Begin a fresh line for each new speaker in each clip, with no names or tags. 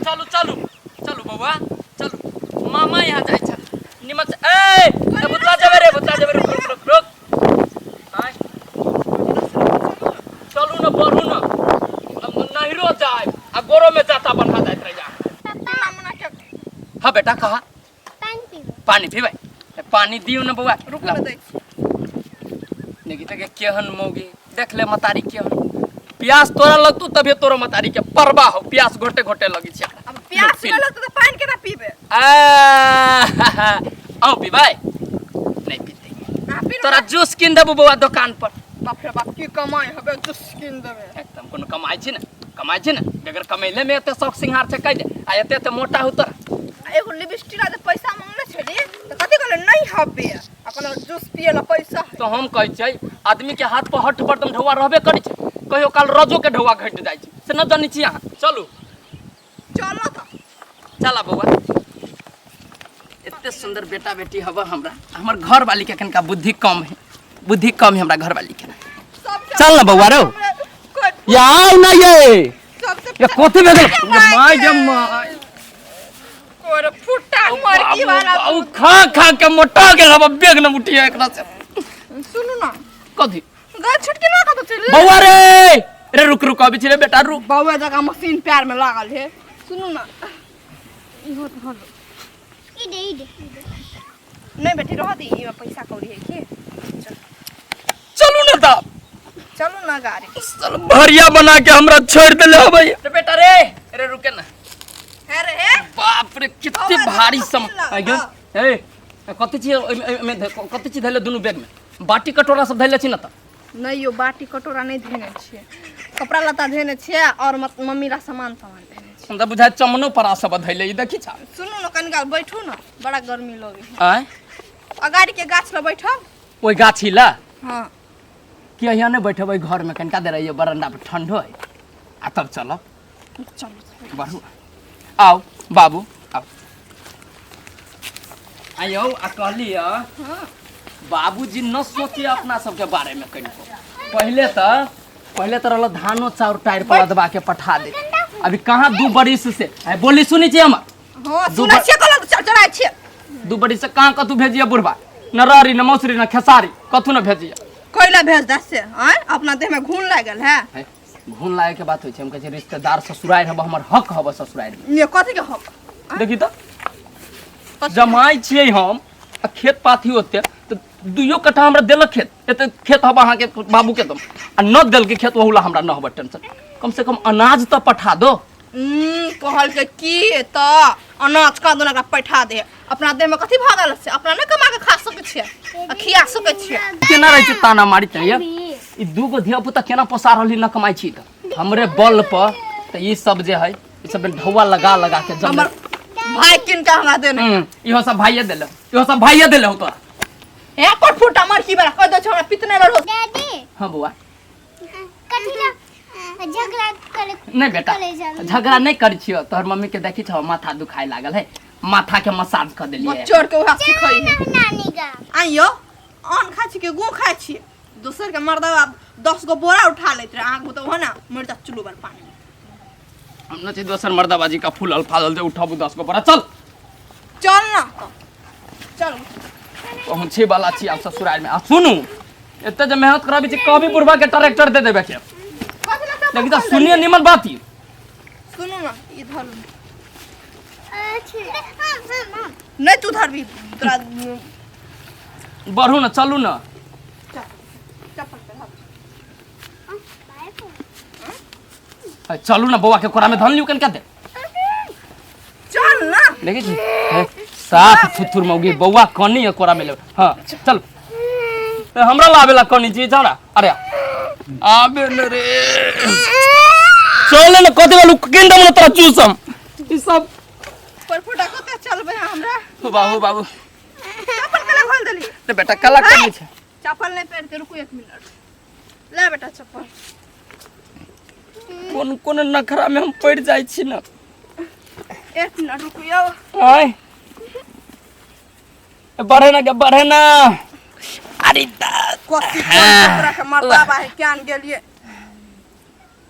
चलू चलू चलू बौआ चलू मामा यहाँ जाइ छ निमन से ए ए, भुतला जेबै रे भुतला जेबै रुक रुक रुक रुक आँय। चलू न बढ़ू न हम नहिरो जाए आ गोरो में जाता बन्हा जाइत रहिया
पापा
मना के
हाँ बेटा कहा
पानी पीबै
पानी पीबै पानी दियौ न बौआ
रुक
ला।
न दै
देखी तऽ केहन मौगी देख ले मतारी केहन प्यास तोरा लगतौ तभे तोरा मतारी के परबा हो प्यास घोटे घोटे लगी छै
अब प्यास
पी
न लगतौ तऽ पानि केना पीबै
आ आओ पीबै नहीं पीते
अहाँ पी
तोरा जूस कीन देबो बौआ दुकान पर
बाप रे बाप की कमाइ हबे जूस कीन देबै
एकदम कोनो कमाइ छै ने कमाइ छै ने बगैर कमैले में एते शौक सिंहार छै कहि दे आ एते एते मोटा हो तोरा
आ एगो लिपस्टिक ला जे पैसा मांगने छली तऽ कथी कहले नहीं हबे आ कहलो जूस पिए ला पैसा है
तो हम कहै छियै आदमी के हाथ पर हठ पर ढौआ रहबे करै छै कहियो काल रजो के ढौआ घटि जाइ छै से न जानै छी अहाँ चलू
चलो तऽ
चला बौआ एते सुंदर बेटा बेटी हब हमरा हमर घर वाली के कनिका बुद्धि कम है बुद्धि कम है हमरा घर वाली के
सबके
चल ना बौआ रौ।
कोइ-
या आउ ना ये
सबसे
ये कथी भेल माय गे my
कोर फुट्टा मरकी वाला
बाबू खा खा के मोटा गेल हब बेग न उठिए एकरा से
सुनू ना
कथी
गा छुटकी ना कतौ चलि
बौआ रे रे रुक रुक अबै छी रे बेटा रुक
बौआ जकाँ मशीन पैर में लागल है सुनू ना इहो धर लो।
ई दे ई दे
नहीं बेटी रह दी इमे पैसा कौड़ी है की
चलू ना तब
चलू ना गाड़ी
चल भरिया बना के हमरा छोड़ देले हबै रे बेटा रे रे रुके ना
है रे हे
बाप रे कितने
बाबा,
भारी
कथी
सम
लग-
आइयो ए कथी छी ओहिमे ओहिमे कथी छी धैले दुनू बैग में बाटी कटोरा सब धैले छी ना त
नहीं यो बाटी कटोरा नहीं धेने छियै कपड़ा लत्ता धेने छियै और मम्मी ला सामान सामान धेने छियै
हमरा बुझाय चमनो परा सब धैले ई देखी छा
सुनू ना कनिकाल बैठू ना बड़ा गर्मी लगे है
आय
अगाड़ी के गाछ लग बैठब
ओहि गाछी ला
हाँ
कि यहाँ नहि बैठबै घर में कनिका देर रहिए बरंडा पर ठंडो है आ तब चलब
चलू
बढ़ू आउ बाबू आउ आयौ आ कहलियै
हाँ
बाबूजी न सोचे अपना सबके बारे में कनिको पहले तऽ रहल धानो चाउर टायर पर लदवा के पठा दे अभी कहाँ दू बरिस से आइ बोली सुनै छी हमर
हाँ
दू
सुनै छियै कहलहुँ तऽ चल चढ़ाइ छियै
दू बरिस से कहाँ कतू भेजिए बुढ़बा न रारी न मौसरी न खेसारी कतू न भेजिए
कैला भेज दे से आँय अपना देह में घून लागल है
है, घून लागे के बात होइ छै हम कहै छै रिश्तेदार ससुरारि हब हमर हक हब ससुरारि में
ये कथी के हक
देखी तऽ जमाइ छियै हम आ खेत पाथी ओते तऽ दुइयो कट्ठा हमरा देलक खेत एते खेत हब अहाँके बाबूके दम आ न देलकै खेत ओहू ला हमरा न हब टेंशन कम से कम अनाज तऽ पठा दो
कहल के की तऽ अनाज का दोना पठा दे अपना देह में कथी भऽ गेल से अपना नहि कमा के खा सकै छियै आ खिया सकै छियै
केना रहै छै ताना मारी चाहिए ई दूगो धिया पुता केना पोसा रहली न कमाइ छी तऽ हमरे बल पर तऽ ई सब जे है ई सब ढौआ लगा लगा के जम
हमर भाई किन के हमरा देने
इहो सब भाइये देले इहो सब भाइये देले हो तोरा
हे पर फूटा मरकी बड़ा कह दे हमरा पितने रहो
डैडी
हाँ बौआ
कथी ला झगड़ा करे
नहीं बेटा
करे जाबी।
झगड़ा नहीं करै छियो तोहर मम्मी के देखी छौ माथा दुखाए लागल है माथा के मसाज कर देलिए
बच्चोर के वएह सिखै है
नानी गा
आइयो अन्न खाइ छी कि गु खाइ छी दोसर के मर्दवा 10 गो बोरा उठा लैत रहे अहाँके तऽ ओहो ने मरि जात चुल्लू भर पानी में।
हम न छी दोसर मर्दाबाजी का फूल अल्फाजल जे उठाबू 10 गो बड़ा चल
चल ना तऽ चल
पहुँचे वाला छी आब ससुराल में आ सुनू एते जे मेहनत कराबी छी कहबी बुढ़बा के ट्रैक्टर दे देबे के
कथी ला चप्पल
लेकिन तऽ
खोल
सुनिए
देलियै?
निमन बात ई
सुनू ना ई धरू
अच्छा हम हम हम
नहि तू धरबी तोरा
बढ़ू ना चलू ना
चल चप्पल पहिरब
ए, चलू ना बौआ के कोरा में धन लियू कनका दे
चल ना
देखै छी हे, साफ थुथुर मौगी बौआ कनी है कोरा में ले हाँ चल ए, हमरा लाबेला कनी छी छौड़ा अरे आबे न रे चल न कथी वालू किन दम तोरा चूसम ई सब
पर फुटा कते चलबै हमरा
हो बाबू बाबू
चप्पल केला खोल देली
रे बेटा कला कनी छै
चप्पल नहि पहिर के रुकू एक मिनट ले बेटा चप्पल
कोन कोन नखरा में हम पड़ जाइ छी न
एक मिनट रुकू यौ
आय बढ़े ना के बढ़े ना अरे
कथी तोरा के मर्दाबा है क्यान गेलिए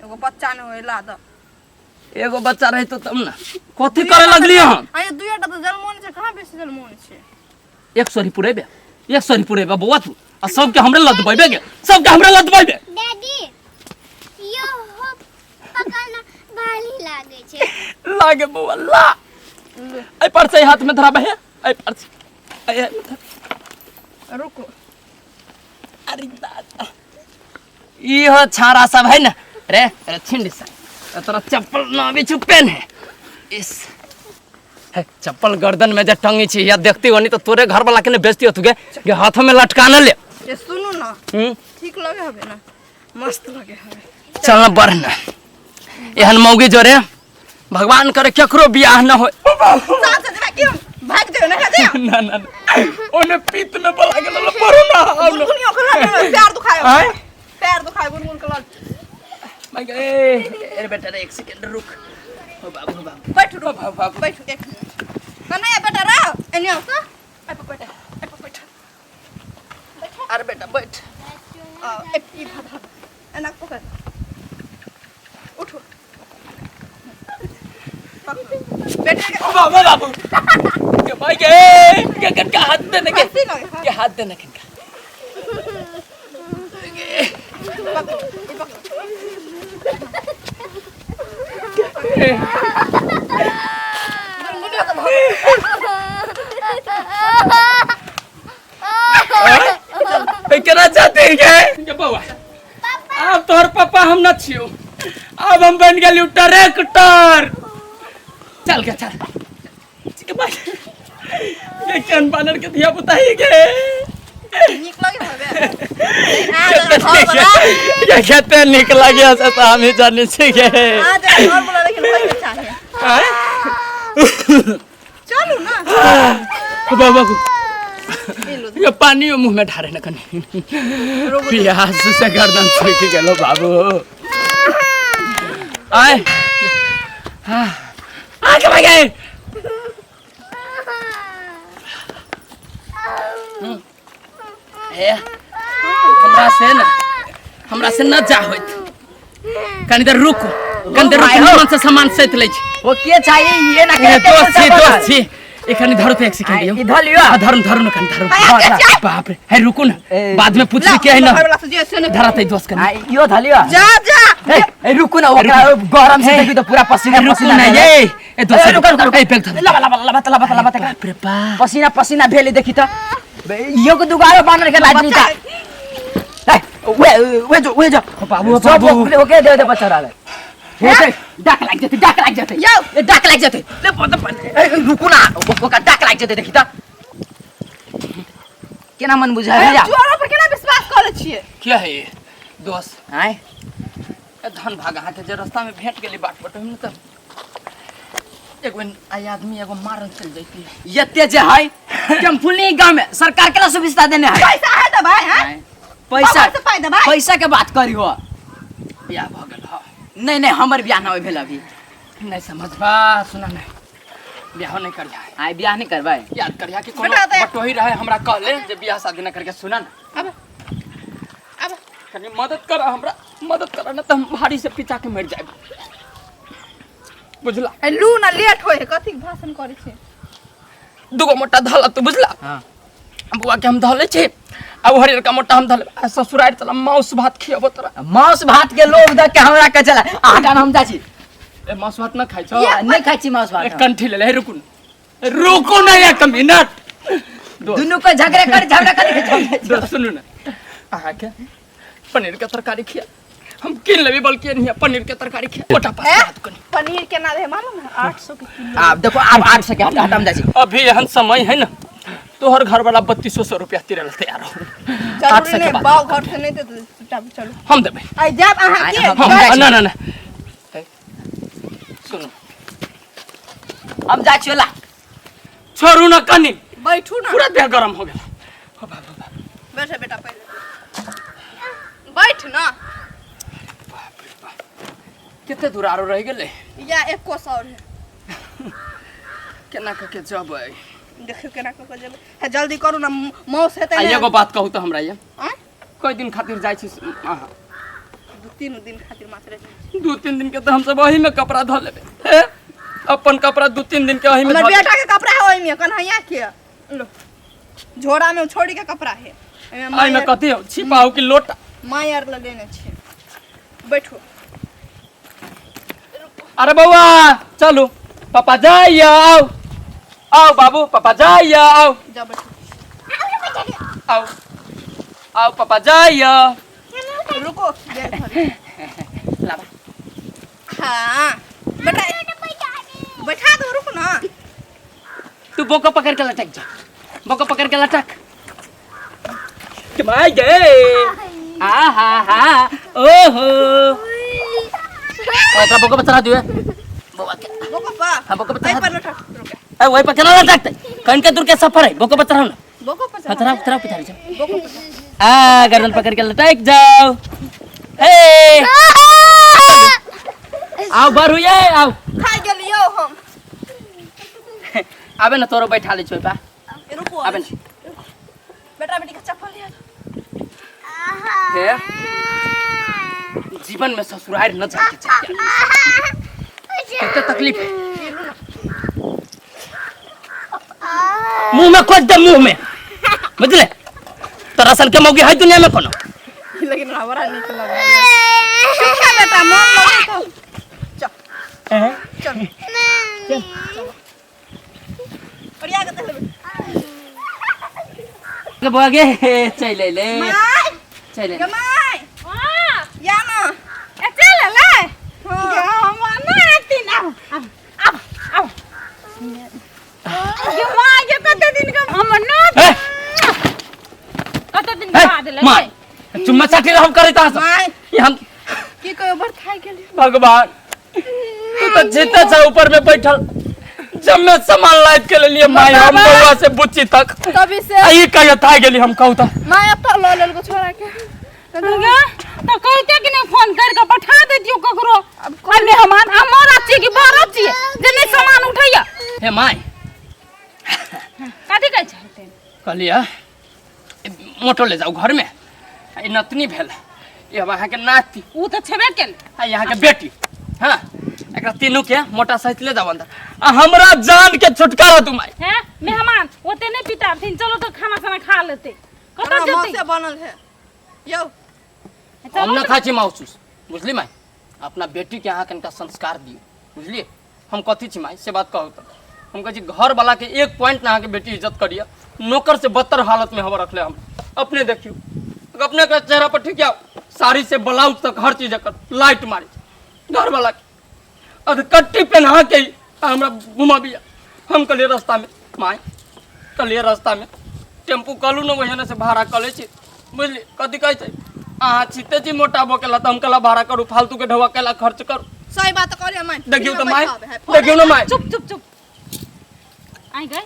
एगो बच्चा नहि होय ला दऽ
एगो बच्चा रहितो तब ने कथी करे लगलियै हम
आ ये दुइटा तऽ जलमोन छै कहाँ बेसी जलमोन छै
एक सौ पुरेबे एक सौ पुरेबे बौआ तू आ सबके हमरे लदबेबे गे सबके हमरे लदबेबे
डैडी यो हो पकड़ना भारी लागे छै
लागे बौआ ला एहि पर से हाथ में धराबे है एहि पर से एहि हाथ में धर।
रुको
अरे दादा ई हो छाड़ा सब है ना रे अरे छिंड से तोरा चप्पल ना अबै छौ पेन है इस है चप्पल गर्दन में जे टंगी छी या देखती होनी तो तोरे घर वाला के ने बेचती होतु गे के हाथों में लटका न ले
ये सुनू ना
हम्म
ठीक लगे हबे ना मस्त लगे हबे
चल ना बढ़ ना एहन मौगी जोरे भगवान करे केकरो बियाह न होय
साथ साथ क्यों भाग जाओ ना जाओ
ना ना ना ओने पीत में बोला गेल पढ़ू ना आउ ना।
गुनगुनियो के लड़ पैर दुखायो
आँय?
पैर दुखायो गुनगुन के लड़
मैं गए अरे बेटा रे एक सेकंड रुक ओ बाबू ओ बाबू
बैठ रुक
बाबू बाबू
बैठ एक मिनट ना नहीं बेटा रहो एने आओ तो ऐ पर बैठ ऐ पर बैठ
अरे बेटा बैठ
आ ए ई भाग एना पकड़ उठो बेटा के
ओ बाबू बाबू के भाई के के कनका हाथ देने के
हंसी लगे
के हाथ देने कनका
पकड़ो ई पकड़ो गुनगुनियो के भाग
ए केना जाते के के बौआ आब तोहर पापा हम न छियो आब हम बन गेलियो ट्रैक्टर चल के चल ठीक है भाई ये केहन बानर के धिया पुता ही के
नीक लगे हबे आ जरा घर वाला
ये कते नीक लागे से तऽ हम ही जानै छी के
आ जरा घर वाला लेकिन होय के चाहे
आँय?
चलू ना
बाबा
ई लो
ये पानी मुंह में ढारे न कनी
रोगो
प्यास से गर्दन सूखि गेलो बाबू आय हाँ आ के भाई गए ए हमरा से ना हमरा से न जा होइत कनी देर रुक कनी देर रुक निमन से सामान सैत लै छी
वो के चाहिए ये ना
ए, दोस्त छी दोस्त छी एखन धरू तो एक सेकंड यौ
इधर लियो
आ, धरू धरू न कनी धरू
हाँ, हाँ।
बाप रे हे रुकू ना
ए,
बाद में पूछली के है ना
घर वाला से जे से ने
धरा तै दोस्त कनी
आ, यो धलियो
जा जा
ए, ए, रुकू ना ओकरा गरम से देखी तो पूरा पसीना
ए, रुकू
पसीना
ना
भेल।
ये ए दोस्त
ए, रुक रुक रुक
ए बैग धर
लबा लबा लबा लबा लबा
बाप रे बाप
पसीना पसीना भेल देखी त यो के दुगारो बानर के लाज नहीं था ए, वे वे जो वे जो
बाबू,
सब
बाबू।
ओकरे ओकरे दे दे बच्चा रहले हे से डाक लाग जेते डाक लाग जेते
यौ।
ए डाक लाग जेते ले पत ए ए, रुकू ना ओकरा डाक लाग जेते देखी त केना मन बुझाय जा
जोरो पर केना विश्वास करै छियै
क्या है ये दोस्त
आय
ए धन भाग अहाँके जे रास्ता में भेंट गेली बाट बटोही में तऽ एगो आई आदमी एगो मारन चल जैती
एते जे है टेम्पुलनी गांव में सरकार केना सुविधा देने है
पैसा है त भाई हैं
पैसा
बाबा से पाइ देबै
पैसा के बात करी हो
बियाह भऽ गेल हँ
नहीं नहीं हमर बियाह ना भेल अभी
नहीं समझबा सुना नहीं बियाह नहीं करिया
आइ बियाह नहीं करबै
याद करिया कि कोनो
बेटा तऽ-
बटोही रहे हमरा कहले जे बियाह शादी न करके सुना ना
अब अब
कनी मदद कर हमरा मदद कर ना तऽ हम भारी से पिचा के मर जाएब बुझला
ए लू ना लेट होय है कथी के भाषण करै छै
दूगो मोटा धल तू बुझला
हाँ
बुआ के हम धले छी आ ओ हरियरका मोटा हम धले आ ससुरार चला मांस भात खियबो तोरा
मांस भात के लोभ देख के हमरा के चला आटा हम जाइ छी
ए मांस भात न खाइ छौ
नहीं खाइ छी मांस
ए,
भात
कंठी ले ले रुकू न रुकू ना एक मिनट दोस्त
दुनू के झगड़े कर झगड़ा कर
दोस्त सुनू ना अहाँके पनीर के तरकारी खिया हम कीन लेबी बल्कि नहीं पनीर के तरकारी खिया मोटा
ए
पास कनी
पनीर केना दे मालूम है 800 के किलो
आब देखो आब 800 के हटा हम जाइ छी
अभी एहन समय है ना तोहर घर वाला 3200 रुपया तिरे ला तैयार हो आठ
जरूरी
सौ के
नहीं
बाद
बाव घर से नहीं दे तो चलू
हम देबै
आई जाब अहाँ के
हम
हम
जाइ छी।
ना ना ना ए, सुनू
हम जाइ छी ला
छोड़ू ना कनी
बैठू ना
पूरा देह गरम हो गेल हो बाबू बाबू
बैठ बेटा पहले बैठ ना
बाप रे बाप कते दूर आरो रहि गेलै
या एको सौ है
केना कऽ के जबै
देखियौ केना कऽ के जेबै हे जल्दी करू ना मौस हेतै
आ
ने
एगो बात कहू तऽ हमरा ये
आँय?
कई दिन खातिर जाइ छी अहाँ
2-3 दिन खातिर मात्र रहे।
2-3 दिन के तो हम सब वही में कपड़ा धो लेबे हे अपन कपड़ा 2-3 दिन के वही में
हमर
धो लेबै।
बेटा के कपड़ा है ओहिमे कन्हैया के लो झोरा में छोड़ी के कपड़ा है एहिमे
एहिमे कथी हो छिपाऊ की लोटा
माय आर लगेने छै। बैठो।
अरे बौआ चलू पापा जाइए आओ आओ बाबू पापा जाइए आओ
जा बैठो।
आओ आओ पापा जाइए।
रुको बैग धरी।
लाबा।
हाँ बेटा बैठा दो रुक ना।
तू बोको पकड़ के लटक जा बोको पकड़ के लटक कमाई गए आ हा हा ओहो ओकरा बोको पर चढ़ा दियो बौआ के।
बोको पर
हाँ, बोको पर
एहि
चढ़ा
पर लटक रुके।
ए वही पर केना लटकतै कन के दूर के सफर है बोको पर चढ़ाओ ना।
बोको पर
हाँ चढ़ाओ चढ़ाओ पिछाड़ी जाओ।
बोको पर
आ गर्दन पकड़ के लटक जाओ। ए आओ बारू ये आओ
खा गेलियो हम।
आबे ना तोरो बैठा ले छोय पा।
रुको
आबे ना।
बेटा बेटी के चप्पल लिया।
हे जीवन में ससुराल न जाके चाहिए कितना तकलीफ है। मुंह में खोज दे मुंह में बुझले तोरा सन के मौगी है दुनिया में कोनो
लेकिन हमरा नीक लगे। ठीक है बेटा मन लगे तो चल चल
चल
और या के देख लेबै।
के बौआ गे चल ले
my
चल
गे my
हां
या ना
ए चल ले
हाँ।
गे हम ना आती ना आब आब आब गे माय गे कते दिन के हम ना
ए
कते दिन के बाद ले
मार चुम्मा चाटी हम करे ता सब
my
ये हम
की कहो बड़ थाक गेलियो।
भगवान तू तो जीते छा ऊपर में बैठल जब मैं सामान लाद के लिए माय हम बउआ से बुच्ची तक
तभी से
आ ई कहियो था गेली हम कहू त
my अब तो ल लेलको छोरा के
गे तो कहते कि नहीं फोन करके पठा देतियो ककरो अब मेहमान हमर छी कि बड़ छी जे नहीं सामान उठैया।
हे my
कथी कहै छै
कहलियै मोटो ले जाओ घर में ई नतनी भेल ई हम अहाँके नाती
उ तऽ छेबे केल
आ यहाँ के बेटी हाँ एकरा तीनू के मोटा सहित ले जाओ अंदर आ हमरा जान के छुटकारा तू माय।
हैं मेहमान ओते नहीं पिताथिन चलो तो खाना साना खा लेते कतऽ
हमरा
जेतै
माँ से बनल है यौ।
हम न खाइ छी माउस बुझली माय अपना बेटी के अहाँ कनिका संस्कार दियौ बुझलिए। हम कथी छी माय से बात कहू तो हम कहै छी घर वाला के एक पॉइंट ना अहाँके बेटी इज्जत करिए नौकर से बदतर हालत में हम रखले हम अपने देखियो अपने के चेहरा पर ठीक साड़ी से ब्लाउज तक हर चीज एकर लाइट मारी घर वाला के अधकट्टी पहना के ही हमरा घुमाबिया। हम कहलिए रास्ता में माय कहलिए रास्ता में टेम्पू कहलू ने वही से भाड़ा कऽ लै छी बुझली। कथी कहै छै अहाँ छिते छी मोटा बोकेला तऽ हम कहला भाड़ा करू फालतू के ढौआ केला खर्च करू।
सही बात कहलियै माय।
देखियौ तऽ माय देखियौ ने माय।
चुप चुप चुप आई गए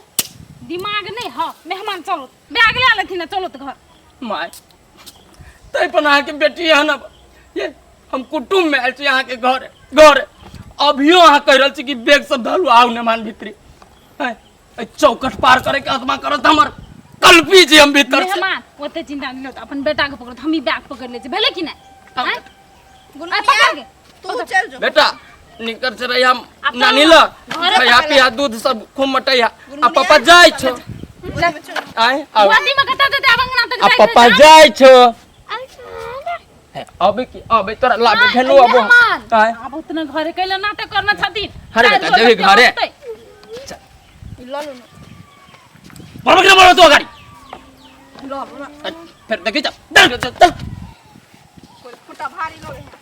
दिमाग नहीं ह मेहमान चलो बैग ले लेथिन चलो तऽ घर।
My ताहि पर अहाँके बेटी एहन ये हम कुटुम्ब में आयल छी अहाँके घर घर अभियो अहाँ कहि रहल छी कि बैग सब धरू आउ मेहमान भीतरी चौखट पार करे के आत्मा करत हमर कल्पी जी हम भीतर से।
मेहमान ओते चिंता नहीं होता अपन बेटा के पकड़त हम ही बैग पकड़ ले छी भेले कि नहीं?
आउ।
गुनगुनिया,
पकड़ के।
तू चल जो।
बेटा निकर से रही हम
अब
नानी
चलो,
ल
घरे
खैया
पकड़
पिया दूध सब खूब मटैया आ
गुनगुनिया,
पापा जाय छो। आय आउ।
गोदी में कतऽ जेतै आब अंगना तक
आ
जाय
पापा
के
जाय छो। अबे की अबे तोरा लाबे भेलू अबो।
मेहमान,
आय।
आब उतना घरे कैला नाटक करना छथिन।
अरे बेटा, जेबही घरे।
ल लू न।
बड़बड़ के बोलो तू अगाडि।
ल लू न।
फेर देखी जा। चल, चल, चल।
कोई फुटा भारी लगे।